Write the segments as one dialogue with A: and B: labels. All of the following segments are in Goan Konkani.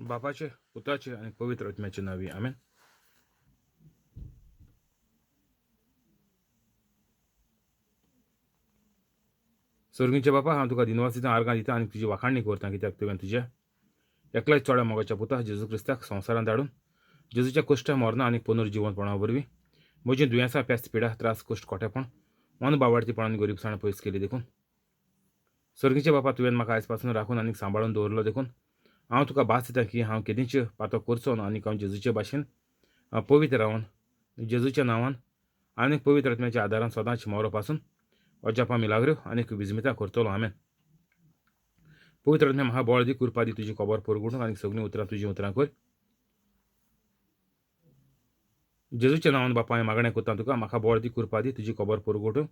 A: बापाचे, पुताचे आनी पवित्र आत्म्याचे नांवी, आमेन. सर्गींचे बापा, हांव तुका दिनवास दिता, आर्गां दिता आनी तुजी वाखाणणी करता, कित्याक तुवें तुज्या एकल्याच चोड्या मोगाच्या पुता जेजू क्रिस्ताक संवसारांत धाडून जेजूच्या कश्ट, मरणां आनी पुनर्जिवंतपणा वरवीं म्हजीं दुयेंसां, पेस्त, पिडा, त्रास, कश्ट, कोटेपण, मन बावडतीपण आनी गरिबसाण पयस केली देखून. सर्गीचे बापा, तुवें म्हाका आयज पासून राखून आनी सांबाळून दवरलो देखून हांव तुका भास दिता की हांव केदींच पातो करचो ना आनी हांव जेजूचे भाशेन पवित्र रावन जेजूच्या नांवान आनी पवित्र आत्म्याच्या आदारान सदांच मोरो पासून अजापां, मिलाग्रो आनी विजमितां करतलो. आमेन. पवित्र आत्म्या, म्हाका बळ दी, कृपा दी, तुजी खबर परगटूंक आनी सगळीं उतरां तुजीं उतरां कर. जेजूच्या नांवान बापा हांवें मागणें करता तुका, म्हाका बळ दी, कृपा दी, तुजी खबर परगटूंक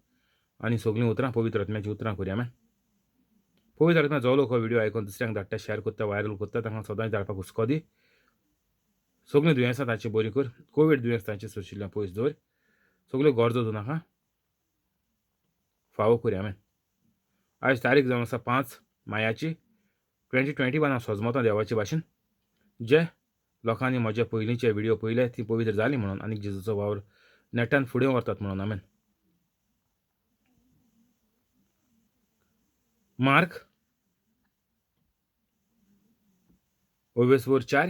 A: आनी सगळीं उतरां पवित्र आत्म्याचीं उतरां करूया. आमेन. पवित्र आत्म्या, जो लोक हो व्हिडियो आयकून दुसऱ्यांक धाडटा, शेअर करता, व्हायरल करता, तांकां सदांच धाडपाक हुस्को दी. सगळीं दुयेंसां तांची बरी कर, कोवीड दुयेंस तांचे सोशिल्ल्यान पयस दवर, सगल्यो गरजो तूं नाका फावो करूया. आमेन. आयज तारीख जावन आसा 5 मायाची 2021. हांव सजमतां देवाचे भाशेन जे लोकांनी म्हजे पयलींचे व्हिडियो पळयले ती पवित्र जाली म्हणून आनी जेजूचो वावर नेटान फुडें व्हरतात म्हणून. आमेन. मार्क ओवेसवर 4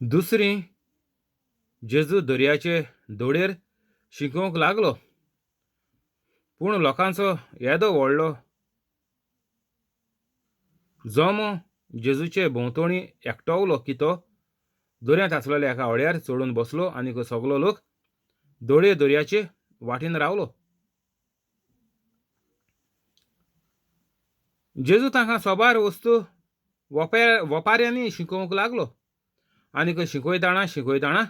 A: दुसरी जेजू दर्याचे दोडेर शिकोवंक लागलो, पूण लोकांचो येदो व्हडलो जमो जेजूचे भोंवतणी एकटवलो की तो दर्यांत आसलेल्या एका होड्यार चडून बसलो आनी सगलो लोक दोडे दर्याचे वाटेन रावलो. जेजू तांकां सोबार वस्तू वपाऱ्यांनी शिकोवंक लागलो आनी शिकयताणा शिकयताणा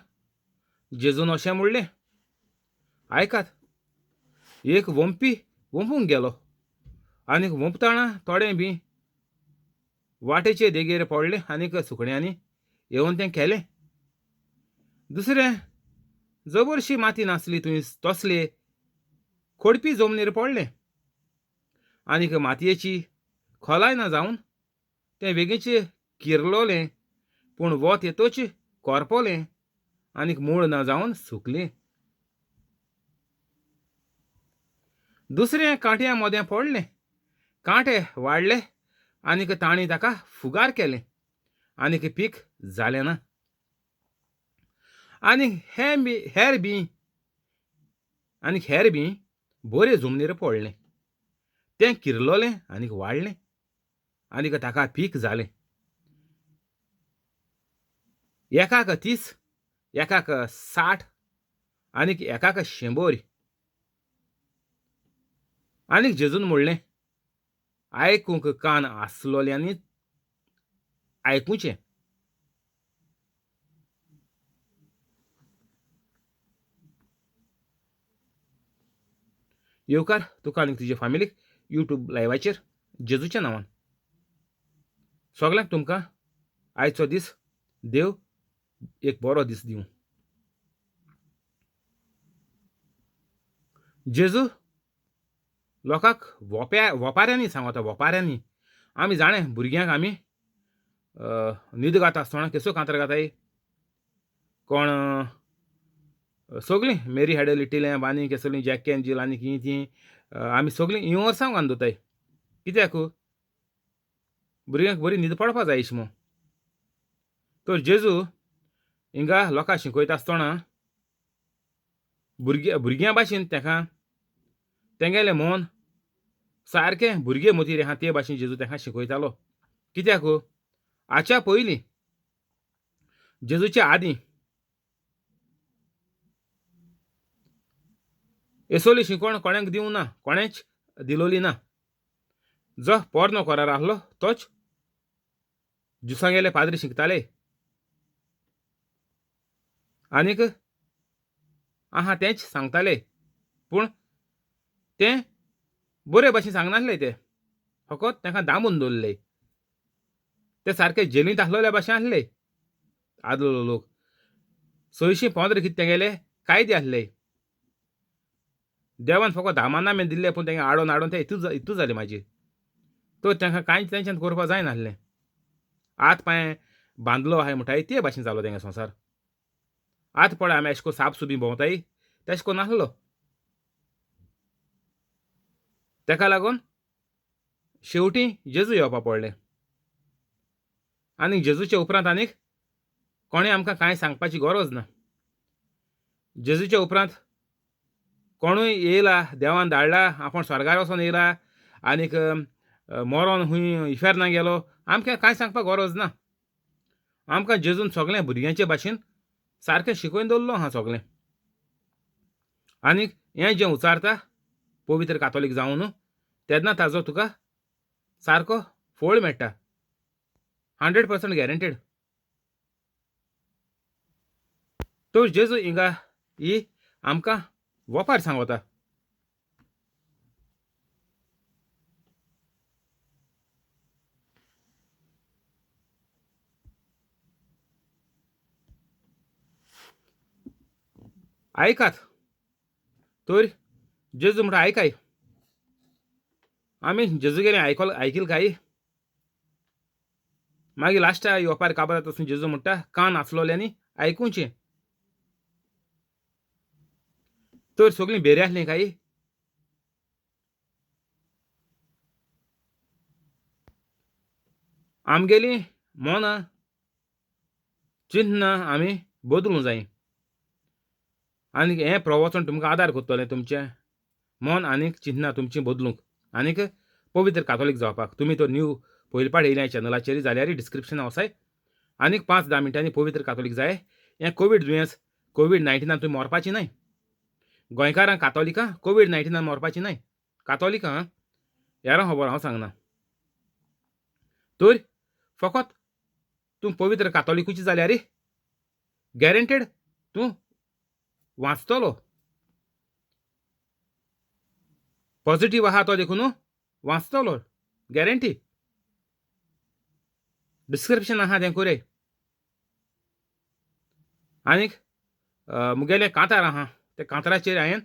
A: जेजून अशें म्हणलें, आयकात, एक वंपी वंपूंक गेलो आनी वंपताणा थोडें बी वाटेचे देगेर पडलें आनीक सुकण्यांनी येवन तें केलें. दुसरें जबरशी माती नासली थंय तसले खोडपी जमनीर पडलें आनीक मातयेची खोलाय ना जावन तें वेगींच किरलोलें, पूण वत येतोच कोरपोलें आनीक मूळ ना जावन सुकलें. दुसरें कांट्या मदें पडलें, कांटे वाडले आनीक तांणी ताका फुगार केलें आनीक पीक जालें ना. आनी हेर बी आनी हेर बी बरें जमनीर पडलें, तें किरलोलें आनीक वाडलें आनीक ताका पीक जालें. एकाक 30, एकाक 60 आनीक एकाक 100. आनीक जेजून म्हणलें, आयकूंक कान आसलोल्यांनी आयकुचें. येवकार तुका आनी तुजे फामिलीक यूट्यूब लायवाचेर जेजूच्या नांवान. सगल्यांक तुमकां आयचो दीस देव एक बरो दीस दिवं. जेजू लोकांक वपाऱ्यांनी सांगता, वपाऱ्यांनी. आमी जाणें भुरग्यांक आमी न्हीद घाता आसतना केसो कांतर घाताय, कोण सगळीं मेरी हॅड लिटिल लॅम्ब आनी केसली जॅक एन जील आनी कितें ती आमी सगळीं हीं वर्सां घालून दवरताय. कित्याक भुरग्यांक बरी न्हीद पडपा जाय अशें म्हूण. तर जेजू हिंगा लोकांक शिकयता आसतना भुरग्यां भाशेन ताका तेंगेलें मन सारकें भुरगे मतीर आहा ते भाशेन जेजू तांकां शिकयतालो. कित्याक आच्या पयलीं जेजूच्या आदीं येसोली शिकवण कोणाक दिवंक ना, कोणेच दिलोली ना. जो पोरनो करार आहलो तोच जुसांगेले पाद्री शिकताले आनीक आहा तेंच सांगताले, पूण तें बरे भाशेन सांगनासले, ते फकत तांकां दामून दवरले. ते सारके जेलींत आसलोल्या भाशेन आसले आदलो लोक. 615 कितें तेगेले कायदे आसले. देवान फकत धामाना मेरेन दिल्ले, पूण तेंगे आडोन आडोन ते इतू इतू जाले मागीर. तर तांकां कांय तेंच्यान करपाक जायनासलें. हात पांय बांदलो आहाय म्हणटाय ते भाशेन जालो तेंगे संवसार. आतां पळय आमी अशें करून साप सुबी भोंवताय तेशें करून नासलो. तेका लागून शेवटी जेजू येवपा पडलें. आनी जेजूच्या उपरांत आनीक कोणें आमकां कांय सांगपाची गरज ना. जेजूच्या उपरांत कोणूय येयला, देवान धाडला, आपूण स्वर्गार वचोन येयला आनीक मरोन खूंय इफेर्ना गेलो, आमकां कांय सांगपाक गरज ना. आमकां जेजून सगळें भुरग्यांचे भाशेन सारकें शिकोवन दवरलो आहा सगळें. आनीक हें जें उचारता पवित्र कातोलीक जावन तेन्ना ताजो तुका सारको फळ मेळटा, 100% गॅरंटेड. तर जेजू हिंगा ही आमकां वोपार सांगता. आयकात. तर जेजू म्हणटा आयकाय. आमी जेजूगेलें आयकील काय? मागीर लास्टा येवपार काबार जाता आसतना जेजू म्हणटा कान आसलोल्यांनी आयकुचें. तर सगळीं बेरी आसलीं काय? आमगेलीं मनां चिंतना आमी बदलूंक जाय. आनी हें प्रवचन तुमकां आदार करतलें तुमचें मन आनीक चिंतना तुमचीं बदलूंक आनीक पवित्र कातोलीक जावपाक. तुमी तर न्यू पयले पाट येयल्या चॅनलाचेर जाल्यार डिस्क्रिप्शन वसाय आनीक 5-10 मिनटांनी पवित्र कातोलीक जाय. हें कोवीड दुयेंस कोवीड-19 तुमी मरपाची न्हय. गोंयकारांक कातोलिकां कोवीड-19 मरपाची न्हय. कातोलिकां हेरां खबर हांव सांगना. तर फकत तूं पवित्र कातोलिकूच जाल्यार गॅरंटेड तूं वाचतलो. पॉझिटीव आहा तो देखून वाचतलो, गॅरंटी. डिस्क्रिप्शन आहा तें कोरे. आनीक मुगेलें कांतार आहा, ते कांताराचेर हांवें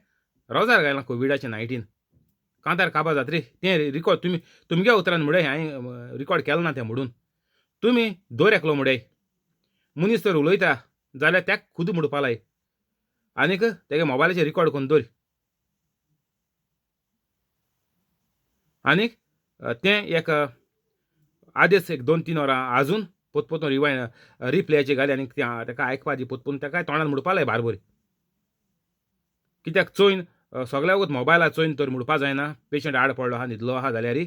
A: रोजार घायलां कोविडाचें 19. कांतार काबार जातरी तें रिकॉर्ड तुमी तुमगे उतरान मुडय, हांवें रिकॉर्ड केलें ना तें म्हणून. तुमी दर एकलो मुडय. मनीस तर उलयता जाल्यार त्याक खुद म्हणपा लाय आनीक तेगे मोबायलाचेर रिकॉर्ड करून दवर. आनीक तें एक आदेस एक 2-3 वरां आजून पोत पोतून रिवायन रिप्लेयाचे घाले आनीक तेका आयकपा दी पोतपोतून तेका तोंडान म्हणपा लाय बारबर. कित्याक चोयन सगळ्या वगत मोबायला चोयन तर म्हणपा जायना. पेशंट आड पडलो आहा न्हिदलो आहा जाल्यार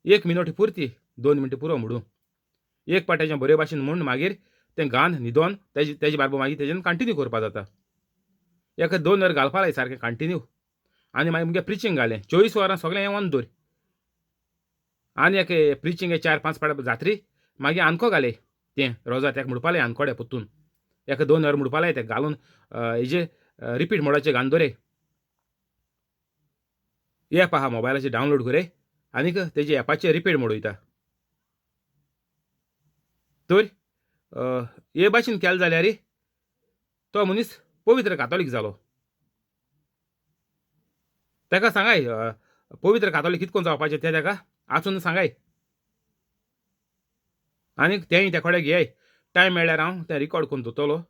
A: 1 मिनट पुरती 2 मिनटां पुरो म्हणून एक पाट्याचें बरे भाशेन म्हूण मागीर तें गान न्हिदोन तेजे बारबर मागीर तेजेन कंटिन्यू करपा जाता. एक 2 वर घालपा लाय सारकें कंटिन्यू. आनी मागीर मुगे प्रिचींग घालें 24 वरां सगळें हें ऑन दवर. आनी एक प्रिचींग 4-5 पाट जात्री मागीर आनको घाले तें रोजा तेका म्हणपा लाय आनकोडे पोत्तून एक 2 वर म्हणपा लाय तें घालून हेजे रिपीट मोडाचें घालून दवरे. एप आहा मोबायलाचेर डावनलोड करे आनीक तेजे एपाचेर रिपीट मोड वयता. तर हे भाशेन केलें जाल्यार तो मनीस पवित्र कातोलीक जालो. ताका सांगाय पवित्र कातोलीक कितकोन जावपाचें तें ताका आसून सांगाय. आनीक तेंय त्या कडेन घेय. टायम मेळ्ळ्यार हांव तें रिकॉर्ड करून दवरतलो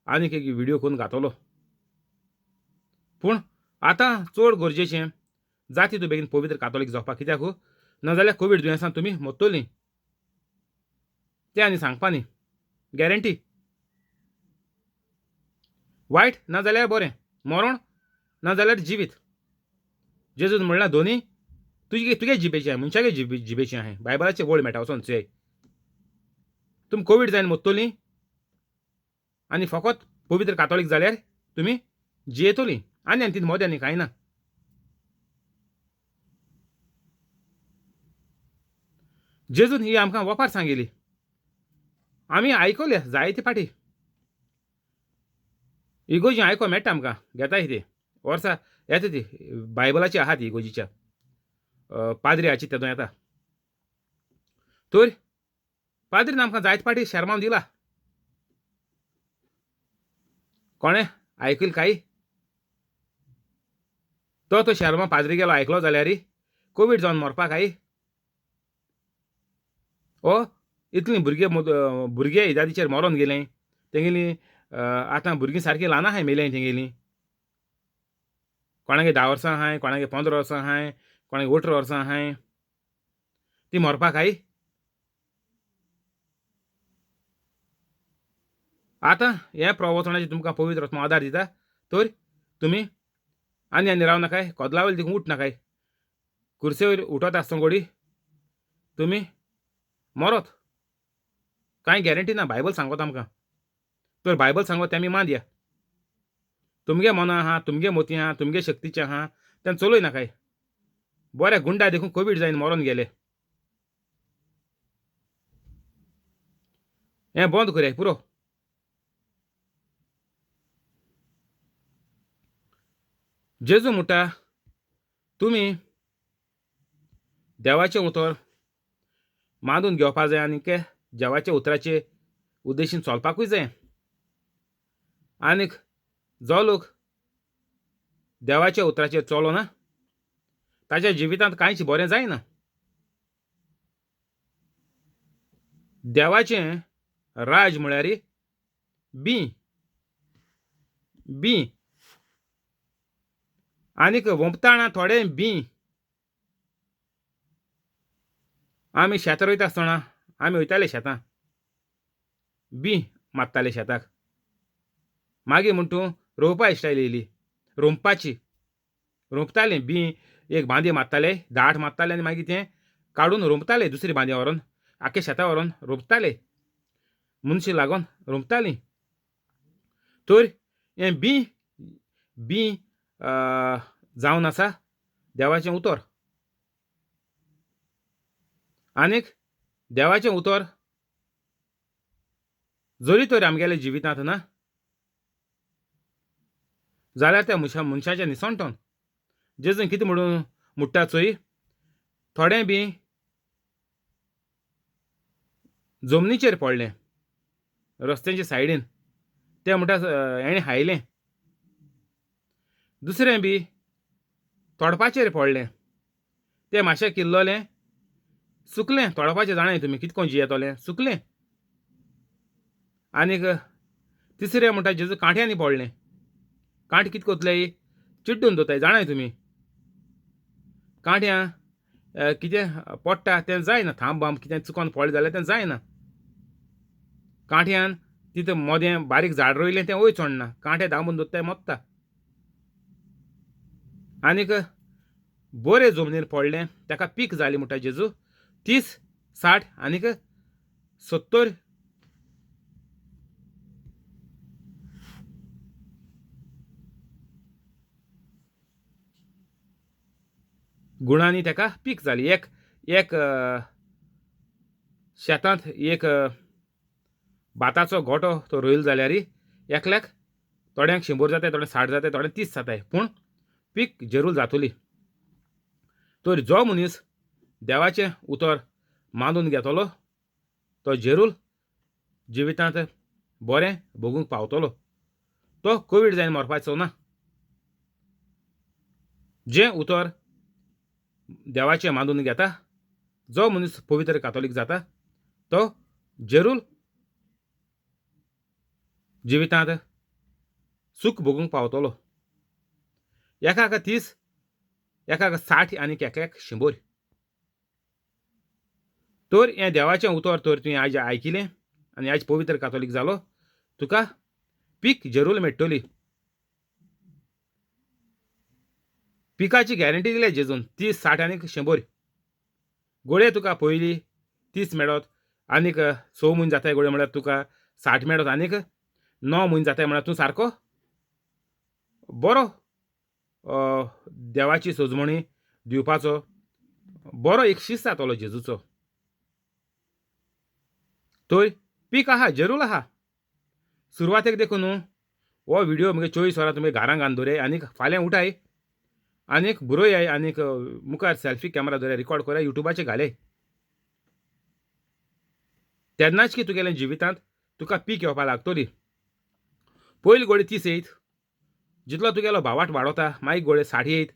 A: आनीक एक व्हिडियो करून घातलो. पूण आतां चड गरजेचें जाती तूं बेगीन पवित्र कातोलीक जावपाक, कित्याक नाजाल्यार कोवीड दुयेंसान तुमी मरतलीं. तें आनी सांगपा न्ही, गॅरंटी. वायट ना जाल्यार बरें, मरण ना जाल्यार जिवीत. जेजून म्हणलां दोनी तुजे तुगे जिबेचें आहा, मनशागे जिबेचें आहा. बायबलाचें वळ मेळटा वचोन चोय. तुमी कोवीड जायन मरतलीं आनी फकत पवित्र कातोलीक जाल्यार तुमी जियेतलीं. आनी आनी तितून मोदें आनी कांय ना. जेजून ही आमकां वपार सांगिल्ली, आमी आयकल्या जायते फाटी. इगोजी आयको मेळटा आमकां, घेताय ती वर्सा येता ती बायबलाची आहा ती इगोजीच्या पाद्री हाची तेदो येता. तर पाद्रीन आमकां जायत फाटी शेरमांव दिला. कोणें आयकल काय? तो तो शेरमांव पाद्री गेलो आयकलो जाल्यार कोवीड जावन मरपाक काय? ओ इतलीं भुरगे भुरगे इजादीचेर मरोन गेले तेंगेली. आतां भुरगीं सारकीं ल्हान आहाय मेलें तेंगेलीं. कोणागे 10 वर्सां आहाय, कोणागे 15 वर्सां आहाय, कोणागे 18 वर्सां आहाय. ती मरपाक काय? आतां हें प्रवचनाचेर तुमकां पवित्र आत्मो आदार दिता तर तुमी आनी आनी राव नाकाय, कदला वयले देखून उठ नाकाय. कुर्से वयर उठत आसतना घोडी तुमी मरत, कांय गॅरंटी ना. बायबल सांगत आमकां, तर बायबल सांगत तें आमी मानया. तुमगे मनां आहा, तुमगे मोती आहा, तुमगे शक्तीचें आहा, तें चलय नाकाय. बरे गुंडा देखून कोवीड जायन मरोन गेले. हें बंद करया पुरो. जेजू म्हणटा तुमी देवाचें उतर मानून घेवपा जाय आनी देवाच्या उतराचे उद्देशीन चलपाकूय जाय. आनीक जो लोक देवाच्या उतराचेर चलो ना ताच्या जिवितांत कांयच बरें जायना. देवाचें राज म्हळ्यार बी बी आनीक वोंपताणा थोडें बी. आमी शेतां रोयता आसतना आमी वयताले शेतां, बी मारताले शेताक. मागीर म्हण तूं रोवपा इश्टायली येयली, रोंपपाची रोंपताले बी. एक बांदी मारताले, दाट मारताले आनी मागीर तें काडून रोंपताले दुसरी बांदी व्हरोन, आख्खे शेतां व्हरोन रोंपताले, मनशां लागून रोंपतालीं. तर हें बी बी जावन आसा देवाचें उतर. आनीक देवाचें उतर जरी तर आमगेल्या जिवितांत ना जाल्यार त्या मनशाचें निसणटन. जेजून कितें म्हणून म्हणटा चोय, थोडें बी जमनीचेर पडलें रस्त्याच्या सायडीन, तें म्हणटा हेणें हायलें. दुसरें बी तोडपाचेर पडलें, तें मातशें किल्लोलें सुकलें. तोडपाचें जाणाय तुमी कितको जियेतलें, सुकलें. आनीक तिसरें म्हणटा जेजू कांट्यांनी पडलें. कांट कित कोतले चिड्डून दवरताय जाणाय तुमी. कांट्यां कितें पडटा तें जायना, थांब बांब कितें चुकोन पडलें जाल्यार तें जायना. कांट्यान तितूं मोदें बारीक झाड रोयलें तें वयर चडना, कांटे दामून दवरताय मोत्ता. आनीक बरें जमनीर पडलें ताका पीक जालें म्हणटा जेजू 30, 60 आनीक 70 गुणांनी ताका पीक जाली. एक एक शेतांत एक भाताचो गोटो तो रोयल जाल्यार एकल्याक थोड्यांक 100 जाताय, थोड्यांक 60 जाताय, थोड्यांक 30 जाताय, पूण पीक जरूर जातली. तर जो मनीस देवाचें उतर मानून घेतलो तो जरूर जिवितांत बरें भोगूंक पावतलो. तो कोवीड जायन मरपाचो ना. जें उतर देवाचें मानून घेता जो मनीस पवित्र कातोलीक जाता तो जरूर जिवितांत सूख भोगूंक पावतलो. एकाक 30, एकाक 60 आनी एकल्याक 100. तर हें देवाचें उतर तर तुवें आयज आयकिलें आनी आयज पवित्र कातोलीक जालो, तुका पीक जरूर मेळटली. पिकाची गॅरंटी दिल्या जेजून 30, 60 आनी 100. गोडये तुका पयलीं 30 मेळत, आनीक 6 म्हयने जाताय गोडये म्हळ्यार तुका 60 मेळत, आनीक 9 म्हयने जाताय म्हळ्यार तूं सारको बरो देवाची सजमणी दिवपाचो बरो एक शीस जातलो जेजूचो. तर पीक आहा, जरूर आहा. सुरवातेक देखून न्हू हो व्हिडियो मुगे 24 वरां तुमी घरांक घालून दवराय आनीक फाल्यां उठाय आनीक बरोय आनीक मुखार सेल्फी कॅमेरा दवराय, रिकॉर्ड कराय, युट्यूबाचेर घालय. तेन्नाच की तुगेलें जिवितांत तुका पीक येवपाक लागतली. पयली गोडे 30 येयत, जितलो तुगेलो भावाट वाडोता मागीर गोडे 60 येयत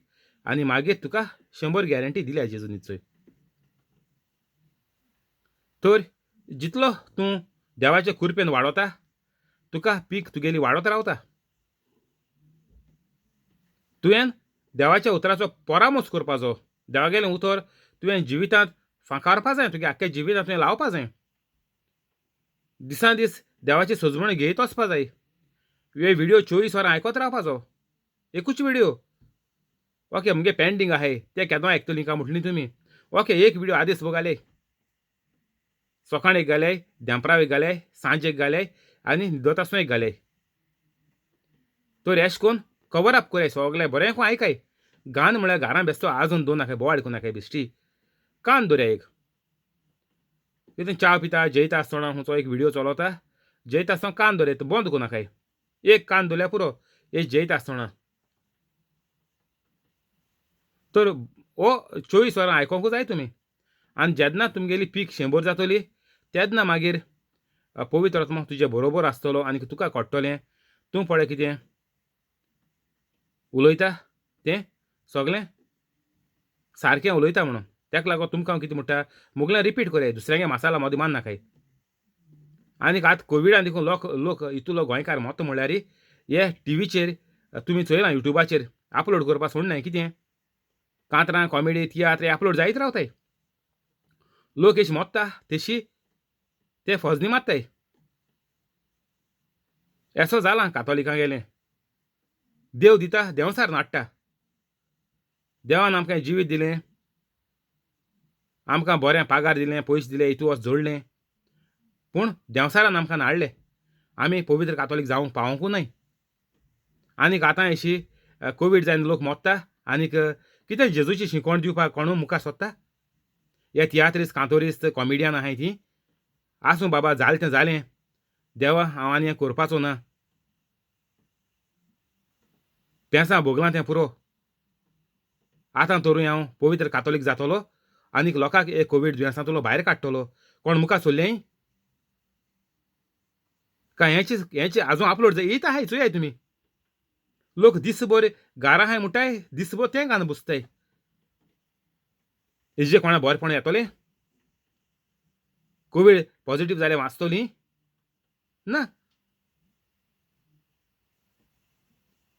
A: आनी मागीर तुका 100 गॅरंटी दिल्या जेजून निश्चय. तर जितलो तूं देवाचे कृपेन वाडोता तुका पीक तुगेली वाडत रावता. तुवें देवाच्या उतराचो परामोस करपाचो, देवागेलें उतर तुवें जिवितांत फांकारपा जाय, तुगे आख्ख्या जिवितांत तुवें लावपा जाय. दिसान दीस देवाची सजवण घेयत वचपा जाय. हे व्हिडियो 24 वरां आयकत रावपाचो, एकूच व्हिडियो. ओके मुगे पेंडींग आहाय ते केदो आयकतली काय म्हटली तुमी. ओके एक व्हिडियो आदेस बघाले, सकाळ एक घाले, देंपराव एक घाले, सांज एक घाले आनी न्हिदत आसतना एक घाले. तर एश कोन कवर अप कोराय सगळें बरें कोण आयकाय. गान म्हळ्यार घरां बेसतो आजून दोन नाकाय बोवाळ करूं नाकाय, बेश्टी कान दवराय एक. कितें च्या पिता जेयता आसतना खंयचो एक व्हिडियो चलता, जेयता आसतना कान दवराय, बंद करूं नाकाय. एक कान दवरल्यार पुरो एक जेयता आसतना. तर हो 24 वरां आयकोंकूच जाय तुमी. आनी जेन्ना तुमगेली पीक 100 जातली तेन्ना मागीर पवित्र आत्मा तुजे बरोबर आसतलो आनी तुका कळटलें तूं पळय कितें उलयता तें सगळें सारकें उलयता म्हणून. ताका लागून तुमकां हांव कितें म्हणटा मुगलें रिपीट कोराय, दुसऱ्यांगे मसाला मदीं मान नाकाय. आनीक आतां कोविडान देखून लोक लोक इतलो गोंयकार मत म्हणल्यार हे टिवीचेर तुमी चोयलां युट्यूबाचेर अपलोड करपाक सोडनाय. कितें कांतरां कॉमेडी तियात्र अपलोड जायत रावताय. लोक एश मोत्ता तेशी ते फजनी मारताय. एसो जालां कातोलिकां गेलें. देव दिता देंवसार नाडटा. देवान आमकां जिवीत दिलें, आमकां बरें पागार दिलें, पयशे दिले, इतू वच जोडलें, पूण देंवसारान आमकां नाडलें. आमी पवित्र कातोलीक जावंक पावोंकू न्हय. आनीक आतां अशी कोवीड जावन लोक मोत्ता आनीक कितें जेजूची शिकवण दिवपाक कोणू मुखार सोदता. हे तियात्रिस्त कांतोरिस्त कॉमेडियन आहाय ती आसूं बाबा, जालें तें जालें, देवा हांव आनी हें करपाचो ना, पेंसां भोगलां तें पुरो, आतां तरूय हांव पवित्र कातोलीक जातलो आनीक लोकांक एक कोवीड दुयेंसांतलो भायर काडटलो. कोण मुखार सोडलें काय हेंच हेंच आजून अपलोड जाय येत आहाय चोयाय तुमी. लोक दिसभर घारां आहाय म्हणटाय, दिसभर तें घालून बसताय. हेजे कोणा बरेपण येतलें? कोवीड पॉझिटीव जाल्यार वाचतली ना.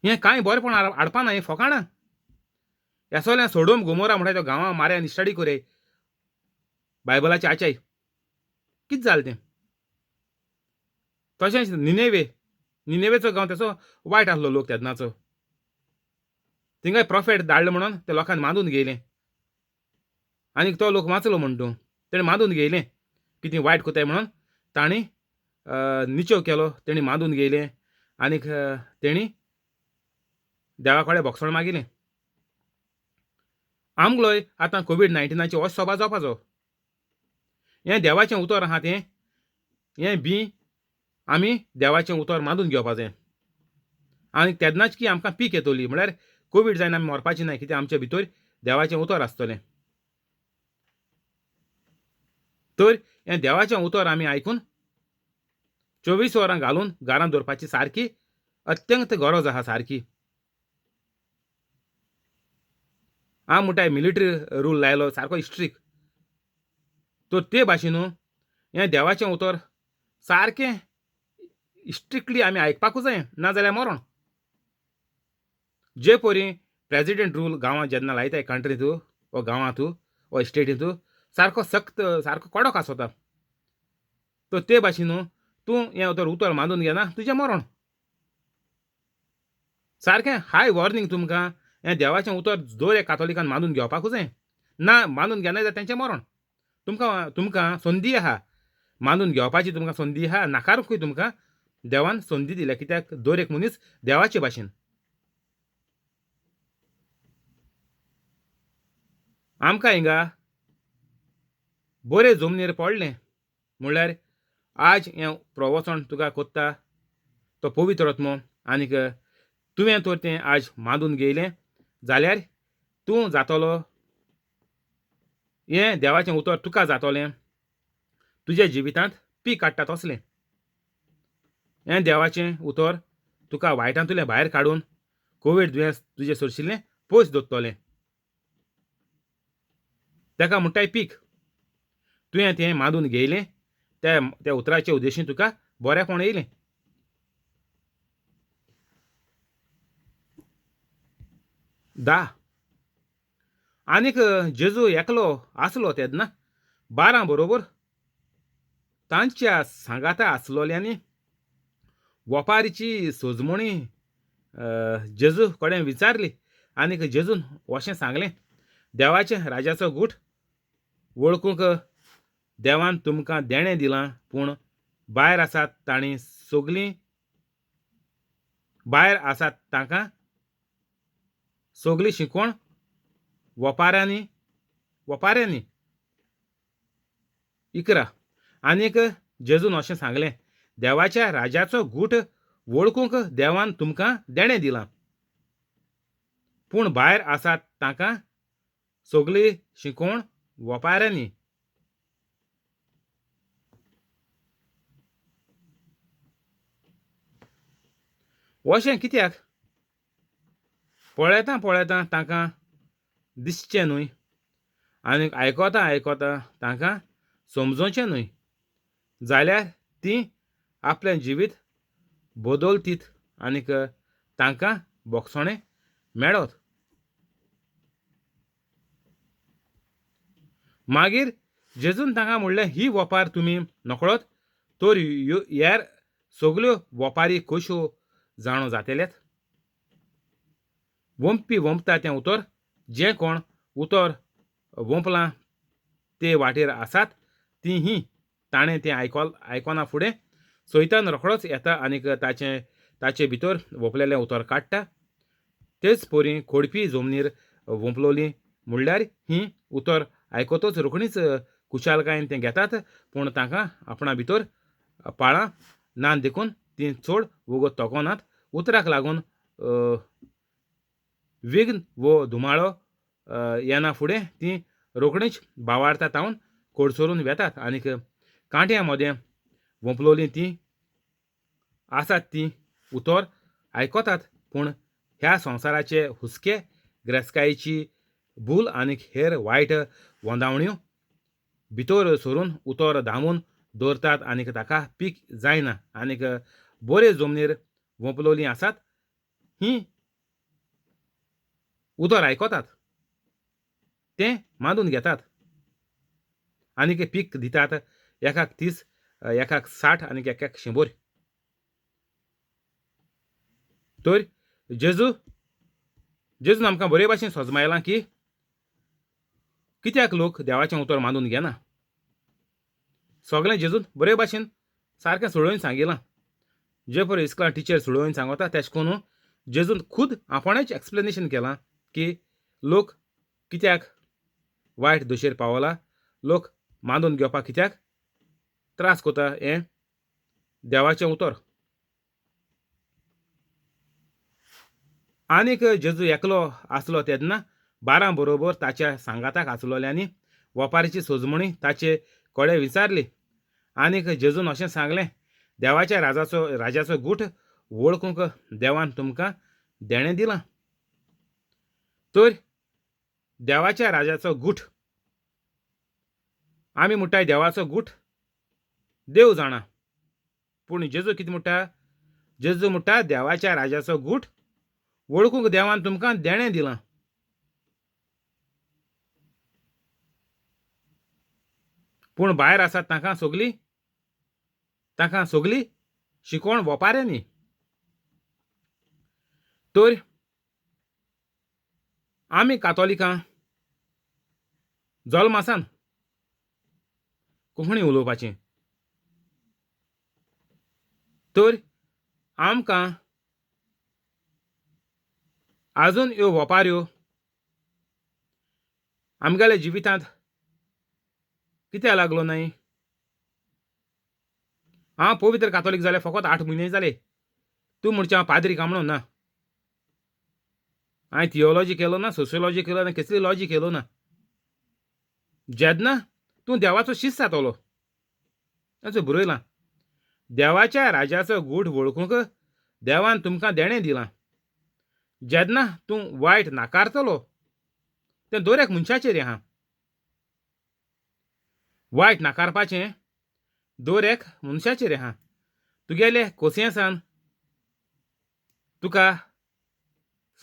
A: हें कांय बरेपण हाडपा ना, हें फोकाणां. ह्या सगळ्यां सोडून गोमोरा म्हणटा तो गांवां माऱ्या निश्ठाडी कोरे बायबलाचे आचाय कितें जालें तें. तशेंच निनेवे, निनेवेचो गांव तेचो वायट आसलो लोक तेन्नाचो, थिंगाय प्रोफेट धाडलो म्हणून ते लोकांनी मांदून घेयलें आनी तो लोक वाचलो म्हण तूं तेणें मांदून घेयलें कितें वायट कोताय म्हणून तांणी निचेव केलो, तेणी मांदून घेयलें आनीक तेणी देवा कडेन भोगसण मागिलें. आमगलोय आतां कोवीड 19 हो सभा जावपाचो. हें देवाचें उतर आहा तें, हें बी आमी देवाचें उतर मांदून घेवपाचें आनी तेन्नाच की आमकां पीक येतली. म्हळ्यार कोवीड जायना आमी मरपाचें ना, कित्याक आमचे भितर देवाचें उतर आसतलें. तर हें देवाचें उतर आमी आयकून 24 वरां घालून घरांत दवरपाची सारकी अत्यंत गरज आहा सारकी. हांव म्हणटाय मिलिटरी रूल लायलो सारको स्ट्रीक, तर ते भाशेन हें देवाचें उतर सारकें स्ट्रिक्टली आमी आयकपाकूच जाय, ना जाल्यार मरण. जे परी प्रेजिडेंट रूल गांवांत जेन्ना लायताय कंट्रींत वो गांवांत वो स्टेटींत सारको सक्त सारको कडक आसता, तर ते भाशेन तूं हें उतर उतर मानून घेना तुजें मरण. सारकें हाय वॉर्निंग तुमकां, हें देवाचें उतर दर एक कातोलिकान मानून घेवपाकूच जाय, ना मानून घेना जाल्यार तेंचें मरण. तुमकां तुमकां संदी आहा मानून घेवपाची, तुमकां संदी आहा, नाकारूंकूय तुमकां देवान संदी दिल्या, कित्याक दर एक मनीस देवाचे भाशेन. आमकां हिंगा बरें जमनीर पडलें म्हणल्यार आज हें प्रवचन तुका कोत्ता तो पवित्र आत्मो आनीक तुवें तर तें आज मानून घेयलें जाल्यार तूं जातलो, हें देवाचें उतर तुका जातलें, तुज्या जिवितांत पीक काडटा तसलें. हें देवाचें उतर तुका वायटांतुलें भायर काडून कोवीड दुयेंस तुजें सोरशिल्लें पयस दवरतलें. ताका म्हणटाय पीक. तुवें तें मांदून घेयलें, त्या त्या उतराचे उद्देशीन तुका बरेंपण येयलें. धा. आनीक जेजू एकलो आसलो तेन्ना 12 बरोबर तांच्या सांगाता आसलोल्यांनी वपारीची सोजमणी जेजू कडेन विचारली. आनीक जेजून अशें सांगलें, देवाचें राजाचो गूट वळखूंक देवान तुमकां देणें दिलां, पूण भायर आसात तांणी सगलीं भायर आसात तांकां सगली शिकवण वपाऱ्यांनी वपाऱ्यांनी. 11. आनीक जेजून अशें सांगलें, देवाच्या राजाचो गूट वळखूंक देवान तुमकां देणें दिलां, पूण भायर आसात तांकां सगली शिकवण वपाऱ्यांनी. अशें कित्याक? पळयता पळयता तांकां दिसचें न्हय आनी आयकता आयकता तांकां समजोवचें न्हय, जाल्यार तीं आपलें जिवीत बदलतीत आनीक तांकां बोगसणें मेळत. मागीर जेजून तांकां म्हणलें, ही वपार तुमी नकळत तर हेर सगल्यो वपारी कश्यो जाणो जातल्यात? वंपी वंपता तें उतर, जें कोण उतर वंपलां ते वाटेर आसात ती ही ताणें तें आयकना फुडें सैतान रोखडोच येता आनीक ताचें ताचे भितर वोंपलेलें उतर काडटा. तेच परी खोडपी जमनीर वोंपलोली म्हणल्यार ही उतर आयकतच रोखडीच खुशालकायेन तें घेतात, पूण तांकां आपणा भितर पाळां ना देखून तीं चड वगत तोकोनात. उतराक लागून विघ्न वो धुमाळो येना फुडें तीं रोखडीच बावारता तावन कोडसरून वेतात आनीक कांट्या मदें वोंपलोलीं तीं आसात तीं उतर आयकतात, पूण ह्या संवसाराचे हुस्के, ग्रेस्कायेची भूल आनीक हेर वायट वंदावण्यो भितर सरून उतर दामून दवरतात आनीक ताका पीक जायना. आनीक बरे जमनीर वोंपलोलीं आसात हीं उतर आयकतात, तें मानून घेतात आनीक पीक दितात, एकाक 30, एकाक 60 आनीक एकाक 100. तर जेजू जेजून आमकां बरे भाशेन सजमायलां की कित्याक लोक देवाचें उतर मानून घेना. सगळें जेजून बरे भाशेन सारकें सोडोवन सांगिलां. जे पळय इस्कॉलान टिचर सोडोवन सांगता तेश कोन्न जेजून खूद आपणेच एक्सप्लेनेशन केलां की लोक कित्याक वायट दशेर पावला, लोक मानून घेवपाक कित्याक त्रास कोता हें देवाचें उतर. आनीक जेजू एकलो आसलो तेन्ना 12 बरोबर ताच्या सांगाताक आसलोल्यांनी वपारीची सोजमणी ताचे कडेन विचारली. आनीक जेजून अशें सांगलें, देवाच्या राजाचो राजाचो गूट वळखूंक देवान तुमकां देणें दिलां. तर देवाच्या राजाचो गूट आमी म्हणटाय देवाचो गूट देव जाणा, पूण जेजू कितें म्हणटा? जेजू म्हणटा देवाच्या राजाचो गूट वळखूंक देवान तुमकां देणें दिलां. पूण भायर आसात तांकां सगली तांकां सगली शिकोवण वपाऱ्यांनी. तर आमी कातोलिकां जल्मासान कोंकणी उलोवपाची, तर आमकां आजून ह्यो वपाऱ्यो आमगेल्या जिवितांत कित्याक लागलो न्हय? हांव पवित्र कातोलीक जालें फकत 8 म्हयने जाले. तूं म्हणचे हांव पाद्री काय म्हणून ना, हांवें थियोलॉजी केलो ना, सोशियोलॉजी केलो ना, कसली लॉजी केलो ना. जेन्ना तूं देवाचो शिस्त जातलो, ताचो बरयलां, देवाच्या राजाचो गूट वळखूंक देवान तुमकां देणें दिलां. जेन्ना तूं वायट नाकारतलो तें दर एक मनशाचेर आहा. वायट नाकारपाचें दर एक मनशाचेर आहा. तुगेले कोसियेंसान तुका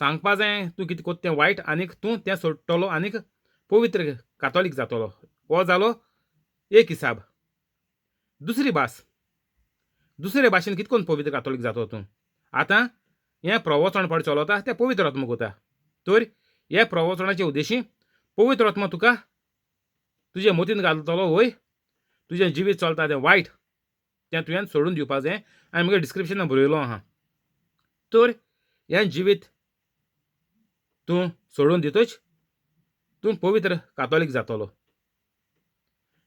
A: सांगपा जाय तूं कितें कोत्ता तें वायट आनीक तूं तें सोडटलो आनीक पवित्र कातोलीक जातलो. हो जालो एक हिसाब. दुसरी भास, दुसरे भाशेन कितें करून पवित्र कातोलीक जातो तूं? आतां हें प्रवचन पळय चलता तें पवित्र आत्मो कोता. तर हे प्रवचनाचे उद्देशी पवित्र आत्मो तुका तुजे मतीन घालतलो वय तुजें जिवीत चलता तें वायट तें तुवें सोडून दिवपा जाय. आनी मुगे डिस्क्रिप्शनान बरयलो आहा. तर हें जिवीत तूं सोडून दितच तूं पवित्र कातोलीक जातलो.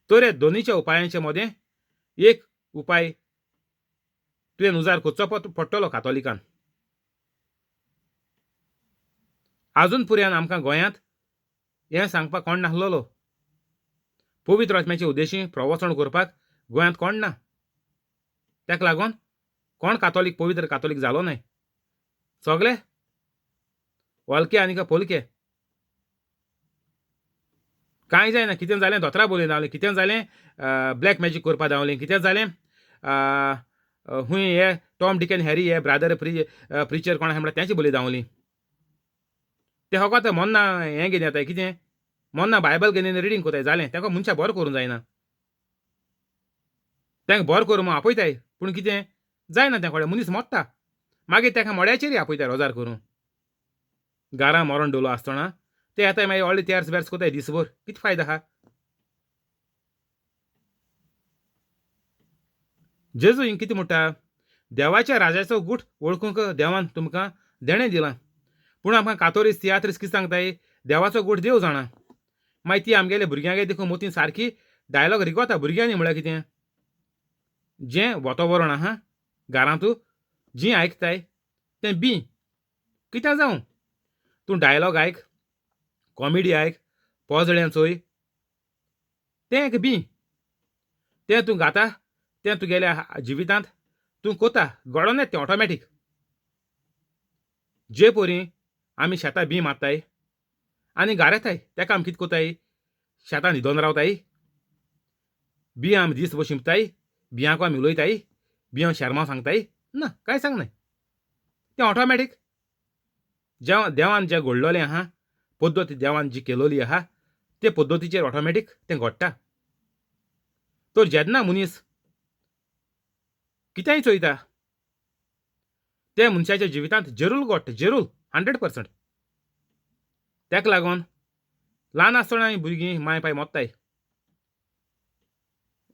A: तर हे दोनीच्या उपायांचे मदें एक उपाय तुवें उजार करचो पडटलो कातोलिकान. आजून पुर्यान आमकां गोंयांत हें सांगपाक कोण नासलेलो. पवित्र आत्म्याचे उद्देशी प्रवचन करपाक गोंयांत कोण ना. ताका लागून कोण कातोलीक पवित्र कातोलीक जालो न्हय. सगळे वलके आनी पोलके. कांय जायना, कितें जालें धोतरा बोलयन धांवलें, कितें जालें ब्लॅक मॅजीक करपा धांवलें, कितें जालें हूंय हे टॉम डिक एंड हॅरी हे ब्रादर प्रिचर कोण आसा म्हणल्यार तेंचे बोलय धांवली. ते फकत मोन्ना हें घेवन येताय, कितें मोन्ना बायबल घेवन रिडींग कोताय जालें. ताका मनशां बरो करूंक जायना, तांकां बरो करूं म्हूण आपयताय पूण कितें जायना त्या कडेन मनीस मोडटा. मागीर ताका मड्याचेरय आपयताय रोजार करूं. घरां मरण डोलो आसतना ते येताय मागीर व्हडले तेर्स बेर्स कोताय दीसभर. कितें फायदो आहा? जेजू हिंग कितें म्हणटा? देवाच्या राजाचो गूट वळखूंक देवान तुमकां देणें दिलां. पूण आमकां कातोरीस तियात्रीस कितें सांगताय? देवाचो गूट देव जाणा. मागीर ती आमगेले भुरग्यांगे देखून मोतीन सारकी डायलॉग रिगोता. भुरग्यांनी म्हळ्यार कितें जें वातावरण आहा घरांतू जीं आयकताय तें बी कितें जावं, तूं डायलॉग आयक, कॉमेडी आयक, पोजड्यां चोय, तें एक बी तें तूं गाता, तें तुगेल्या जिवितांत तूं कोता घडोन येता तें ऑटोमॅटीक. जे परी आमी शेतां बी मारताय आनी गारेताय ताका आमी कितें कोताय? शेतां न्हिदोन रावताय, बियां आमी दीस शिंपताय, बियांको आमी उलयताय, बियां शेरमांव सांगताय ना, कांय सांगनाय. तें ऑटोमॅटीक जेवा देवान जें घडलोलें आहा, पद्दत देवान जी केलोली आहा ते पद्दतीचेर ऑटोमॅटीक तें घडटा. तर जेन्ना मनीस कितेंय चोयता ते मनशाच्या जिवितांत जेरूल घडटा, जेरूल 100%. ताका लागून ल्हान आसतना भुरगीं माय पाय मोत्ताय,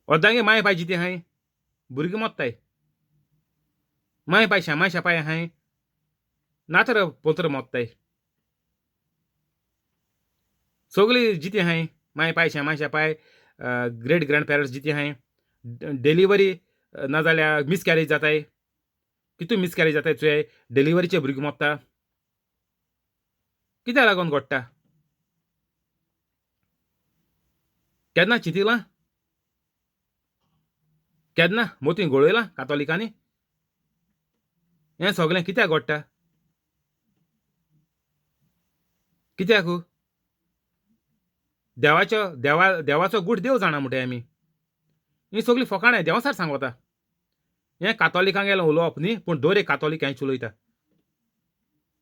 A: अर्दांगे माय पाय जिती आहाय भुरगीं मोत्ताय, माय पाय शेमाय शेपाय आहाय ना तर पोत्र मोत्ताय, सगळीं जिती आहाय माय पाय शेमाय शेपाय ग्रेट ग्रँड पेरंट्स जिती आहाय, डिलिव्हरी नाजाल्यार मिसकॅरेज जाताय, कितू मिसकॅरेज जाताय चोय, डिलिव्हरीचे भुरगीं मोत्ता. कित्याक लागून घडटा? केन्ना चिंतिलां? केन्ना मोती गळयलां कातोलिकांनी? हें सगळें कित्याक घडटा? कित्याक? देवाचो देवाचो गूट देव जाणा म्हणटाय आमी. ही सगळीं फकाणां देवसार सांगता. हें कातोलिकांक गेलें उलोवप न्ही, पूण दर एक कातोलीक हें उलयता.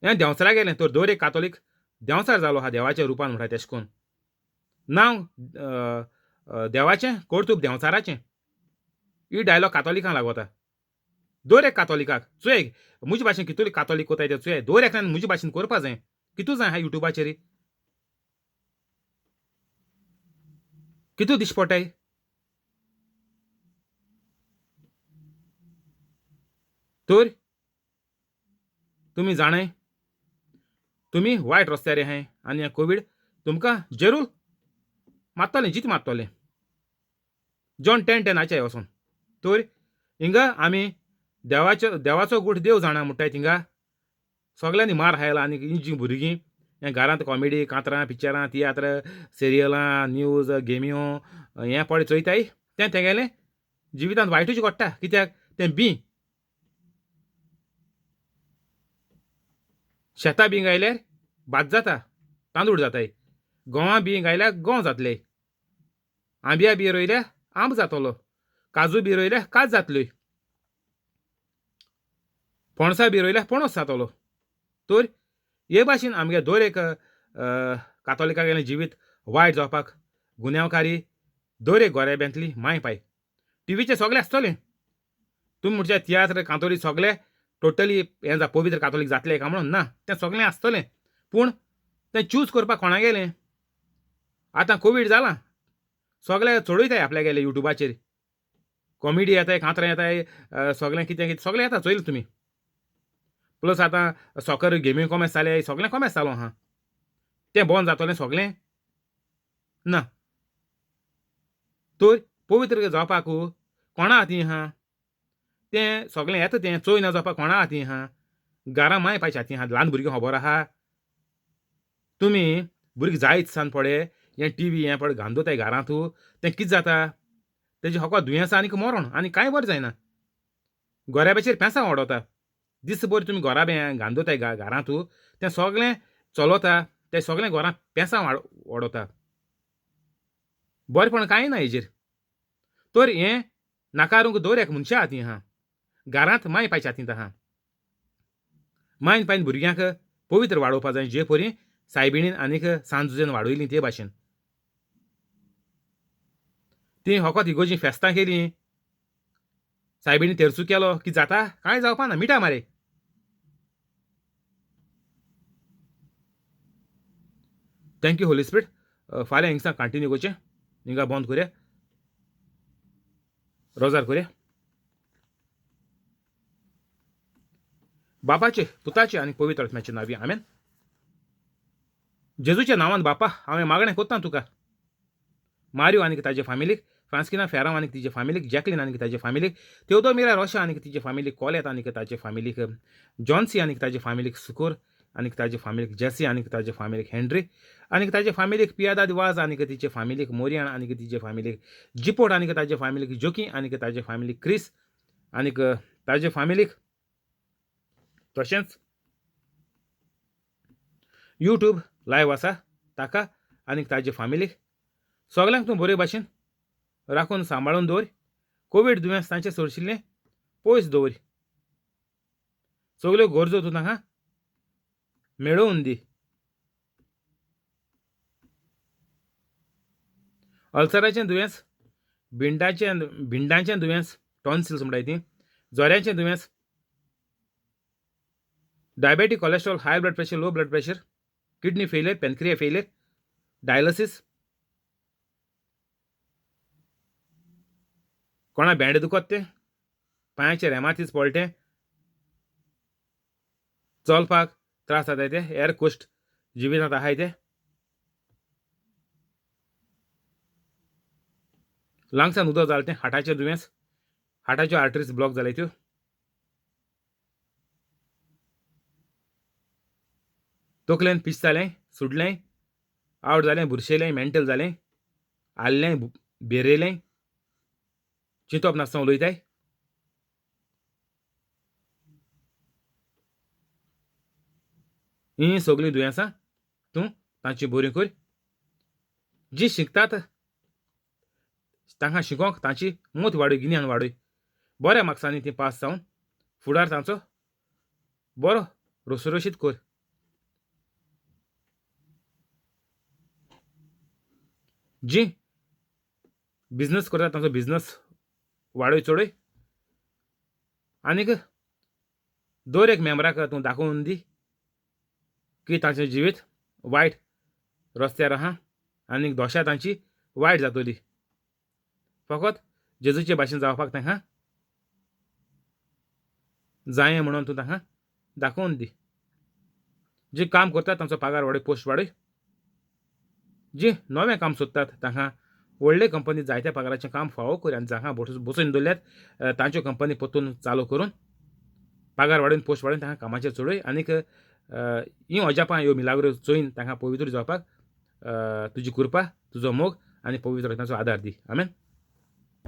A: हें देंवचारा गेलें तर दर एक कातोलीक देंवचार जालो आहा देवाच्या रुपान म्हणटा तेशें करून. नांव देवाचें कर्तूब देंवचाराचें. ही डायलॉग कातोलिकांक लागता. दर एक कातोलिकाक चोय म्हजे भाशेन कितले कातोलीक कोताय ते चोय, दर एकल्यान म्हजे भाशेन करपा जाय. कितू जाय आहा युट्यूबाचेर, कितू दिश्टी पडटाय. तर तुमी जाणाय तुमी वायट रस्त्यार आहाय आनी हें कोवीड तुमकां जरूर मारतलें, जीत मारतलें. जॉन 10:10 वचोन. तर हिंगा आमी देवाचो देवाचो गूट देव जाणा म्हणटाय. थिंगा सगल्यांनी मार खायला आनी ही जीं भुरगीं हें घरांत कॉमेडी कांतरां पिक्चरां तियात्र सिरियलां न्यूज गेम्यो हें पळय चोयताय तें तेगेलें जिवितांत वायटूच घडटा कित्याक तें बी शेतां बी गायल्यार भात जाता, तांदूळ जाताय, गंवा बी गायल्यार गंव जातले, आंब्या बी रोयल्यार आंब जातलो, काजू बी रोयल्यार काज जातली, पणसा बी रोयल्यार पणस जातलो. तर हे भाशेन आमगे दर एक कातोलिकागेलें जिवीत वायट जावपाक गुन्यांवकारी दर एक गोरेब्यांतली माय पाय टिवीचेर सगळें आसतलें. तुमी म्हणचे तियात्र कांतोरी सगळे टोटली हें जा पवित्र कातोलीक जातलें काय म्हणून ना, तें सगळें आसतलें, पूण तें चूज करपाक कोणा गेलें. आतां कोवीड जालां, सगळे चडयताय आपल्यागेले युट्यूबाचेर, कॉमेडी येताय, कांतरां येताय, सगळें कितें कितें सगळें येता, चोयलें तुमी. प्लस आतां सॉकर गेमी कॉमेस जाले, सगळें कॉमेस जालो आहा, तें बंद जातलें सगळें ना. तर पवित्र जावपाक कोणा हातीं आहा तें सगळें येता, तें चोय ना जावपाक कोणा हातीं आहा, घरां माय पायच्या हातीं आहा. ल्हान भुरगीं खबर आहा, तुमी भुरगीं जायत सान पळय हें टिवी हें पळय घालून दवरताय घरांत, तें कितें जाता तेजें फकत दुयेंसां आनीक मरण आनी कांय बरें जायना. गोऱ्याब्याचेर पेसां वडोवता, दीसभर तुमी गोराबे घालून दवरताय घरांत, तें सगळें चलता, तें सगळें घरांत पेसां वडोवता, बरेपण कांय ना हेजेर. तर हें नाकारूंक दर एक मनशा हातीं आहा, घरांत माय पायच्या हातींत आहा. मायन पायन भुरग्यांक पवित्र वाडोवपा जाय, जे परी सायबिणीन आनीक सांत जुजेन वाडयलीं ते भाशेन. ती फकत इगोर्जी फेस्तां केलीं, सायबिणी तेरसू केलो की जाता, कांय जावपा ना, मिठा मारे. Thank you Holi spirit. फाल्यां हिंगसान कंटिन्यू करचें, हिंगा बंद करया, रोजार करया. बापाचे, पुताचे आनी पवित्र आत्म्याचे नांवी आमेन. जेजूच्या नांवान बापा हांवें मागणें कोत्ता तुका, मारियो आनी ताजे फामिलीक, फ्रांस्किना फेरांव आनी तिजे फामिलीक, जॅकलीन आनी ताजे फामिलीक, तेवदोमिरा रोशा आनी तिजे फामिलीक, कोलेत आनी ताजे फामिलीक, जॉन्सी आनी ताजे फामिलीक, सुकोर आनी ताजे फामिलीक, जेसी आनी ताजे फामिलीक, हेनरी आनी ताजे फामिलीक, पियादाद वाज आनी तिचे फामिलीक, मोरियान आनी तिजे फामिलीक, जिपोट आनी ताजे फामिलीक, जोकी आनी ताजे फामिलीक, क्रिस आनी ताजे फामिलीक, तशेंच यूट्यूब लायव आसा ताका आनी ताजे फामिलीक, सगल्यांक तूं बरे भाशेन राखून सांबाळून दवर. कोवीड दुयेंस तांचे सोरशिल्लें पयस दवर, सगल्यो गरजो तूं तांकां मेळोवन दी. अल्सराचें दुयेंस, भिंडांचें दुयेंस, टॉन्सिल्स म्हणटाय ती, जोऱ्याचें दुयेंस, diabetic, cholesterol, high blood pressure, low blood pressure, kidney failure, pancreas failure, dialysis, कोणा भेंडे दुखत तें, पांयाचेर रेमातीस पडलें, चलपाक त्रास जाताय ते, हेर कश्ट जिवितांत आहाय ते, लंग्सान उदक जालें तें, हार्टाचें दुयेंस, हार्टाच्यो आर्टरीज ब्लॉक जाले त्यो, तकलेन पीस जालें, सुडलें, आवट जालें, बुरशेलें, मेंटल जालें, आल्लें, बेरेलें, चिंतप नासतना उलयताय. हीं सगळीं दुयेंसां तूं तांची बरी कर. जी शिकतात तांकां शिकोवंक तांची मत वाडय, गिन्यान वाडय, बऱ्या मार्क्सांनी ती पास जावन फुडार तांचो बरो रोसरोशीत कर. जी बिजनस करता तांचो बिजनस वाडय चडय, आनीक दर एक मेंबराक तूं दाखोवन दी की तांचें जिवीत वायट रस्त्यार आहा आनीक दशा तांची वायट जातली. फकत जेजूचे भाशेन जावपाक तांकां जायें म्हणून तूं तांकां दाखोवन दी. जे काम करतात तांचो पगार वाडय, पोस्ट वाडय. जे नवें काम सोदतात तांकां व्हडले कंपनी जायत्या पगाराचें काम फावो कर आनी जांकां बसोवन दवरल्यात तांच्यो कंपनी परतून चालू करून पगार वाडोवन पोस्ट वाडोवन तांकां कामाचेर चडय आनीक हीं अजापां ह्यो मिलाग्रो चोयन तांकां पवित्र जावपाक तुजी कृपा, तुजो मोग आनी पवित्र आत्म्याचो आदार दी. आमेन.